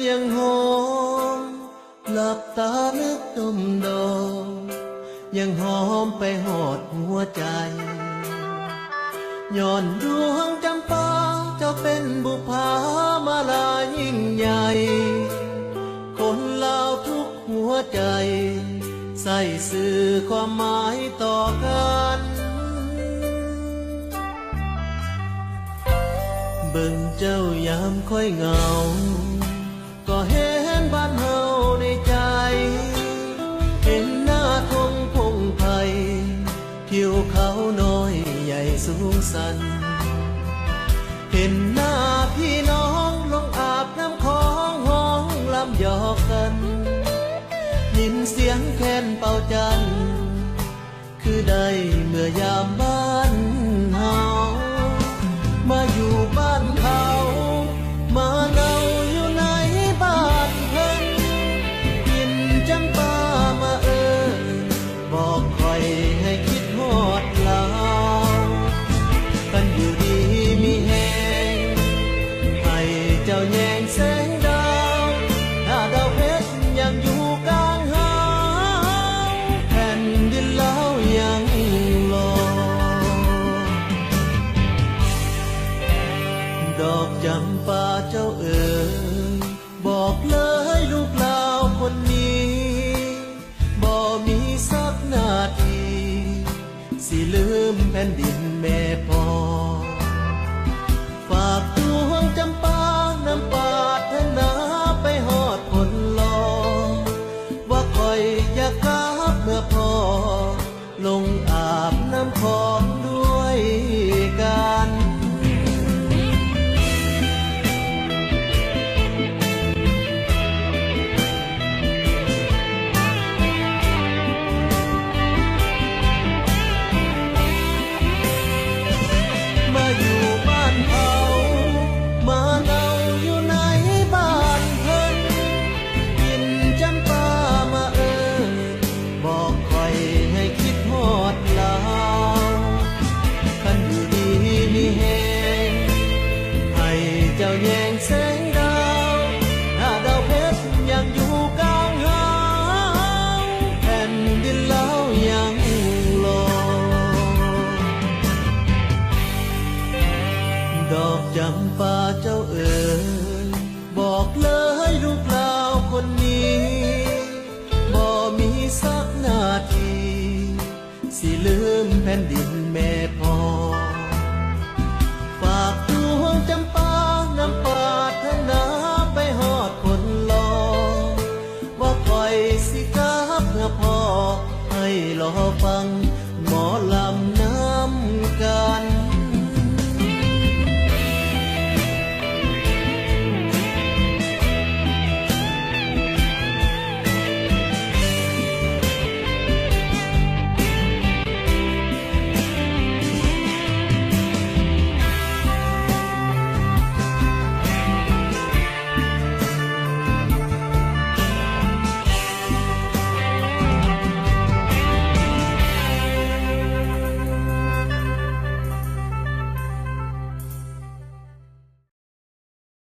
ຍັງຫອມ ຫຼັບຕານຶກດົມດອມ ຍັງຫອມໄປຮອດຫົວໃຈ ຍ້ອນດວງຈຳປາ ເຈົ້າເປັນບຸບພາມາລາຍິ່ງໃຫຍ່ ຄົນລາວທຸກຫົວໃຈ ໃສ່ສື່ຄວາມໝາຍຕໍ່ກັນ ເບິ່ງເຈົ້າຍາມຂ້ອຍເຫງົາ ກໍເຫັນບ້ານເຮົາໃນໃຈ ເຫັນນາທົ່ງພົງໄພ ທິວເຂົານ້ອຍໃຫຍ່ສູງສັນ ເຫັນໜ້າພີ່ນ້ອງລົງອາບນ້ຳຂອງ ຮ້ອງລຳຫຍອກກັນ ຍິນສຽງແຄນເປົ່າຈັນ ຄືໄດ້ເມືອຍາມບ້ານເຮົາ ມາຢູ່ບ້ານເຂົາ ມາເນົາຢູ່ໃນບ້ານເພິ່ນ ກິ່ນຈຳປາມາເອີ້ນ ບອກຂ້ອຍໃຫ້ຄິດຮອດລາວ ຄັນຢູ່ດີມີແຮງ ໃຫ້ເຈົ້າແຍງແສງດາວ ຖ້າດາວເພັດຍັງຢູ່ກາງເຮົາ ແຜ່ນດິນລາວຍັງຫຼໍ່ ດອກຈຳປາເຈົ້າເອີຍ ບອກເລີຍລູກລາວຄົນນີ້ ບໍ່ມີສັກໜ້າທີ່ ຊິລືມແຜ່ນດິນແມ່ພໍ່ ຝາກດວງຈຳປາ ນຳປາດຖະໜາໄປຮອດຄົນຫຼໍ່ ວ່າຂ້ອຍຢາກກັບເມືອພໍ້ ລົງອາບນ້ຳຂອງດ້ວຍກັນ ມາຢູ່ບ້ານເຂົາ ມາເນົາຢູ່ໃນບ້ານເພິ່ນ ກິ່ນຈຳປາມາເອີ້ນ ບອກຂ້ອຍໃຫ້ຄິດຮອດລາວ ຄັນຢູ່ດີມີແຮງ ໃຫ້ເຈົ້າແຍງແສງດາວ ຖ້າດາວເພັດຍັງຢູ່ກາງເຮົາ ແຜ່ນດິນລາວຍັງຫຼໍ່ ດອກຈຳປາເຈົ້າເອີຍ ບອກເລີຍລູກລາວຄົນນີ້ ບໍ່ມີສັກໜ້າທີ່ ຊິລືມແຜ່ນດິ